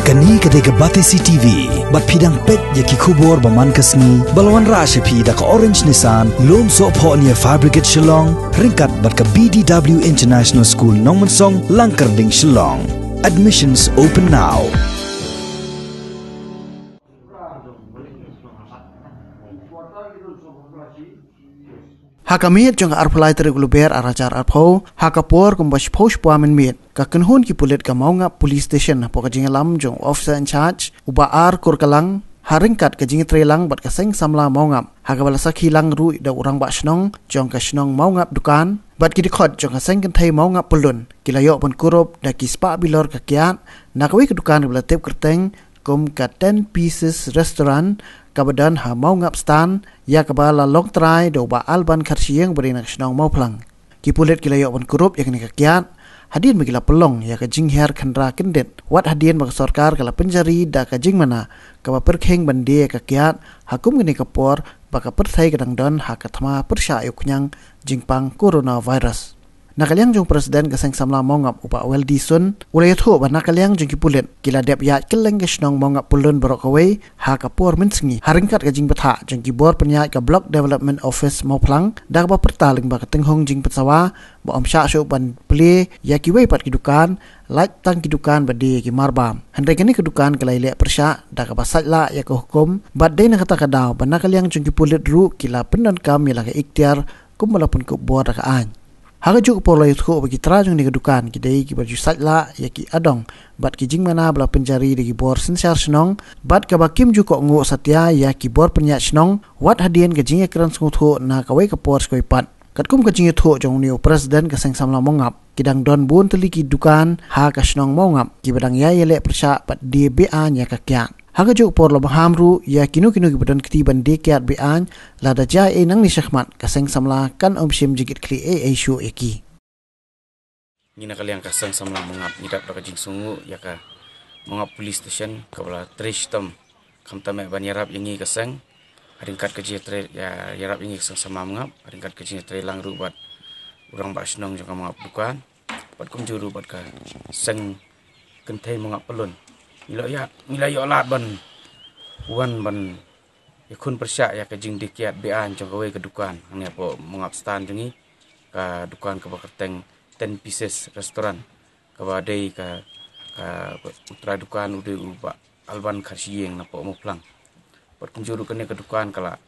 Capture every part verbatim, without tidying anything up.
Kane ka dei ka Batesi T V, bad phi dang peit ïa ki khubor ba man ka sngi, ba la wanrah sha phi da ka Orange Nissan, Lumsohphohnia Fabricates Shillong, ryngkat bad ka B D W International School Nongmensong, Langkyrding, Shillong. Admissions open now. Ha ka miet jong ka arphew lai tarik u Lber arhajar arphew, ha ka por kumba shiphew shiphew minit, ka kynhun ki pulit ka Mawngap Police Station hapoh ka jingïalam jong u Officer in Charge, u Bah R Kurkalang, ha ryngkat ka jingïatreilang bad ka Seng Samla Mawngap, ha kaba la sakhi lang ruh da u Rangbah Shnong jong ka shnong Mawngap Dukan bad ki dkhot jong ka Seng Kynthei Mawngap Pyllun, ki la ïoh ban kurup da ki spah bilor ka kiad na kawei ka dukan kaba la tip kyrteng kum ka Ten Pieces Restaurant, kaba don ha Mawngap Stan, ïa kaba la long trai da u Bah Alban Kharshiing ba dei na ka shnong Mawphlang. Ki pulit ki la ïoh ban kurup ïa kane ka kiad hadien ba ki la pynlong ïa ka jinghiar khynra kyndit, wat hadien ba ka sorkar ka la pynjari da ka jingmana kaba pyrkhing ban die ïa ka kiad ha kum kane ka por ba ka pyrthei ka dang don ha ka thma pyrshah ïa u khñiang jingpang coronavirus. Na ka liang jong u President ka Seng Samla Mawngap, u Bah Weldy Sun, u la ïathuh ba na ka liang jong ki pulit ki la dep ïaid kylleng ka shnong Mawngap Pyllun baroh kawei ha ka por mynsngi, ha ryngkat ka jingbthah jong ki bor pynïaid ka Block Development Office Mawphlang, da kaba pyrta lyngba ka tynghong jingpynsawa ba ym shah shuh ban plie ïa kiwei pat ki dukan, lait tang ki dukan ba die ïa ki marbam. Hynrei kane ka dukan ka la ïaleh pyrshah da kaba sait lah ïa ka hukum, bad dei na kata ka daw ba na ka liang jong ki pulit ruh ki la pyndonkam ïa la ka iktiar kumba la pynkup bor da ka aiñ. Ha kajuh ka por la ïathuh ba ki trai jong kane ka dukan ki dei kiba ju sait lah ïa ki adong bad ki jingmana ba la pynjari da ki bor synshar shnong, bad kaba kim ju kohnguh satia ïa ki bor pynïaid shnong, wat hadien ka jingïakren sngewthuh na kawei ka por sa kawei pat. Katkum ka jingïathuh jong une u President ka Seng Samla Mawngap, ki dang don bun tylli ki dukan ha ka shnong Mawngap kiba dang ïai ïaleh pyrshah bad die be-aiñ ïa ka kiad. Ha kajuh ka por la maham ruh ïa kino kino kiba don kti ban die kiad be-aiñ, lada jia ei nangne shakhmat ka Seng Samla kan ym shim jingkitkhlieh ei ei shuh ïa ki. Ngi na ka liang ka Seng Samla Mawngap ngi dap da ka jingsngewnguh ïa ka Mawngap Police Station kaba la trei shitom khamtam eh ban ïarap ïa ngi ka seng, ha ryngkat ka jingtrei ïa, ïarap ïa ngi ka Seng Samla Mawngap, ha ryngkat ka jingtrei lang ruh bad u Rangbah Shnong jong ka Mawngap Dukan, bad kumjuh ruh bad ka Seng Kynthei Mawngap Pyllun. Ngi la ïa, ngi la ïoh lad ban wan ban ïakhun pyrshah ïa ka jingdie kiad be-aiñ jong kawei ka dukan hangne hapoh Mawngap Stan jong ngi, ka dukan kaba kyrteng Ten Pieces Restaurant, kaba dei ka, ka u trai dukan u dei u Bah Alban Kharshiing napoh Mawphlang. Bad kumjuh ruh kane ka dukan ka la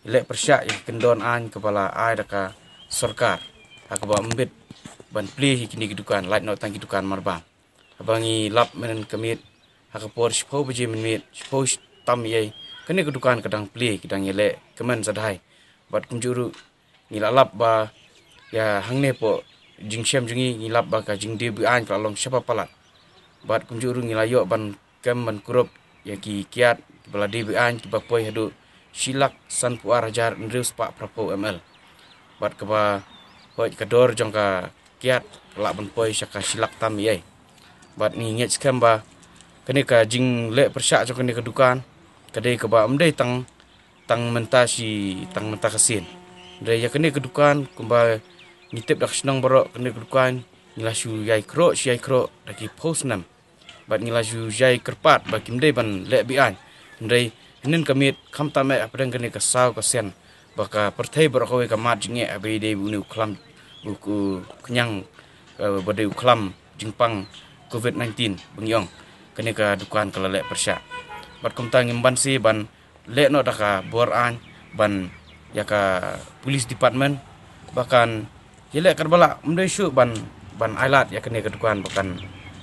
ïaleh pyrshah ïa ka kyndon aiñ kaba la ai da ka sorkar ha kaba ym bit ban plie ïa kine ki dukan, lait noh tang ki dukan marbam. Haba ngi lap mynhynnin ka miet ha ka por shiphew baje mynmiet, shiphew tam ïa, kane ka dukan ka dang plie, ka dang ïaleh kmen sa dei. Bad kumjuh ruh ngi la lap ba ïa hangne hapoh jingshem jong ngi, ngi lap ba ka jingdie be-aiñ ka la long shaba palat. Bad kumjuh ruh ngi la ïoh ban kem ban kurup ïa ki kiad kiba la die be-aiñ kiba poi haduh shi lak sanphew ar hajar hynriew spah phraphew M L. Bad kaba hoi ka dor jong ka kiad ka lah ban poi sha ka shi lak tam ïa. Bad ngi ngeit skhem ba kane ka jingleh pyrshah jong kane ka dukan ka dei kaba ym dei tang, tang mynta shi, tang mynta ka sien. Hynrei ïa kane ka dukan kumba ngi tip da ka shnong baroh, kane ka dukan ngi la shu ïai khroh shu ïai khroh da ki phew snem. Bad ngi la shu ïai kyrpad ba kim dei ban leh be-aiñ. Hynrei hynnin ka miet khamtam eh hapdeng kane ka saw ka sien ba ka pyrthei baroh kawei ka mad jingeh haba ïadei bad une u khlam, u, u khñiang, eh, ba dei u khlam jingpang covid nineteen ba ngi ong, kane ka dukan ka la leh pyrshah. Bad kumta ngim banse ban leh noh da ka bor aiñ ban ïa ka police department ba kan ïaleh katba lah, ym dei shuh ban, ban ailad ïa kane ka dukan ba kan,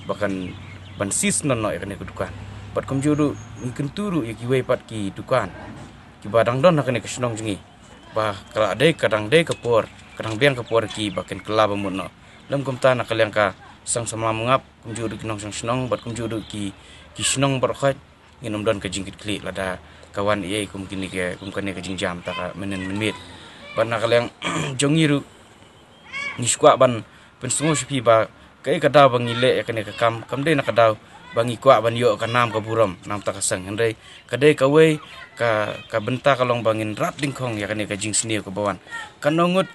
ba kan ban seize noh noh ïa kane ka dukan. Bad kumjuh ruh ngi kyntu ruh ïa kiwei pat ki dukan kiba dang don ha kane ka shnong jong ngi ba ka la dei, ka dang dei ka por, ka dang biang ka por ïa ki ba kin kylla ba mut noh. Lym kumta na ka liang ka Seng Samla Mawngap, kumjuh ruh ki nongshong shnong bad kumjuh ruh ki, ki shnong baroh khoit, ngin ym don ka jingkitkhlieh lada ka wan ei ei kum kine ki, kum kane ka jingjia mynta ka mynhynnin mynmiet. Bad na ka liang jong ngi ruh ngi shu kwah ban pynsngew sha phi ba kaei ka daw ba ngi leh ïa kane ka kam kam dei na ka daw ba ngi kwah ban ïoh ka nam ka burom na ka bynta ka seng, hynrei ka dei kawei ka, ka bynta ka long ba ngin rat dyngkhong ïa kane ka jingsniew kaba wan. Katno ngut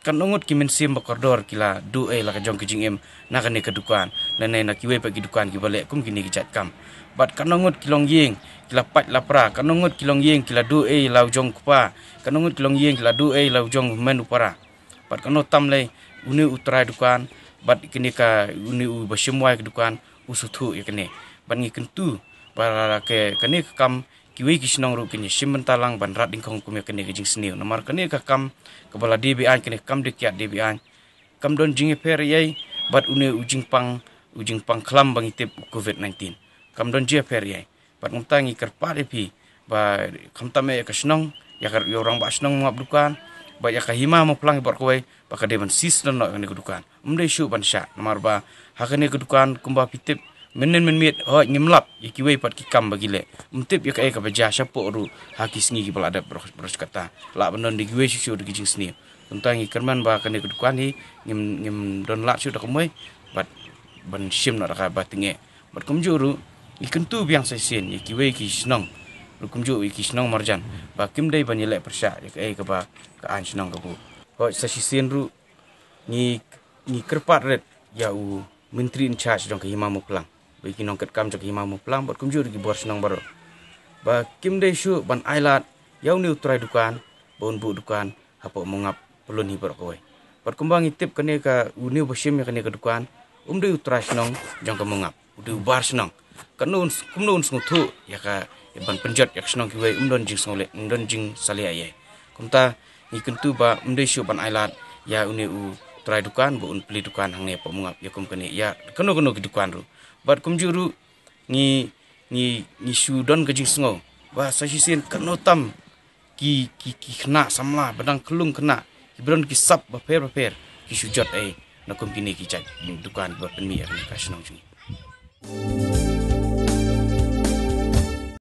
Katno ngut ki mynsiem ba kordor ki la duh ei la ka jong ka jingim na kane ka dukan, lane na kiwei pat ki dukan kiba leh kum kine ki jait kam. Bad katno ngut ki longïing ki la pait la pra, katno ngut ki longïing ki la duh ei la u jong u kpa, katno ngut ki longïing ki la duh ei la u jong u hynmen u para. Bad katno tam lei une u trai dukan bad kane ka, une u ba shim wai ka dukan u sngewthuh ïa kane. Bad ngi kyntu ba la ke kane ka kam kiwei ki shnong ruh kin ïa shim bynta lang ban rat dyngkhong kum ïa kane ka jingsniew. Namar kane ka kam kaba la die be-aiñ, kane ka kam die kiad die be-aiñ, kam don jingïapher ei ei bad une u jingpang, u jingpang khlam ba ngi tip u covid nineteen. Kam don jingïapher ei ei. Bad kumta ngi kyrpad ïa phi ba khamtam ïa ka shnong, ïa ka, ïa u rangbah shnong Mongap Dukan, bad ïa ka Hima Mawphlang baroh kawei ba ka dei ban cease noh ïa kane ka dukan. Ym dei shuh ban shah, namar ba ha kane ka dukan kumba phi tip, mynnin mynmiet hooid ngim lap ïa kiwei pat ki kam ba ki leh. Ym tip ïa kaei kaba jia shapoh ruh ha ki sngi kiba la dep baroh, baroh shi katta. Lah ban don da kiwei shuh shuh da ki jingsniew. Kumta ngi kyrmen ba kane ka dukan hi ngim, ngim don lad shuh da kumwei bad ban shim noh da kaba tyngeh. Bad kumjuh ruh ngi kyntu biang sa shisien ïa kiwei ki shnong ruh, kumjuh ïa ki shnong marjan, ba kim dei ban ïaleh pyrshah ïa kaei kaba ka aiñ shnong ka buh. Hooid sa shisien ruh ngi, ngi kyrpad rit ïa u myntri in charge jong ka Hima Mawphlang, bad ki nongkitkam jong ka Hima Mawphlang bad kumjuh ruh ki bor shnong baroh, ba kim dei shuh ban ailad ïa une u trai dukan ba un buh dukan hapoh Mongap pyllun hi baroh kawei. Bad kumba ngi tip kane ka, une uba shim ïa kane ka dukan um dei u trai shnong jong ka Mongap, u dei u bar shnong. Katno un, kumno un sngewthuh ïa ka, ïa ban pynjot ïa ka shnong kiwei, um don jingsngewleh, um don jingsalia ei ei. Kumta ngi kyntu ba ym dei shuh ban ailad ïa une u trai dukan ba un plie dukan hangne hapoh Mongap ïa kum kane, ïa kano kano ki dukan ruh. Bad kumjuh ruh ngi, ngi, ngi shu don ka jingsngew ba sa shisien katno tam ki, ki, ki khynnah samla ba dang khyllung khynnah, kiba don ki sap bapher bapher, ki shu jot ei na kum kine ki jait dukan kiba pynmih ïa kane ka shnong jong ngi.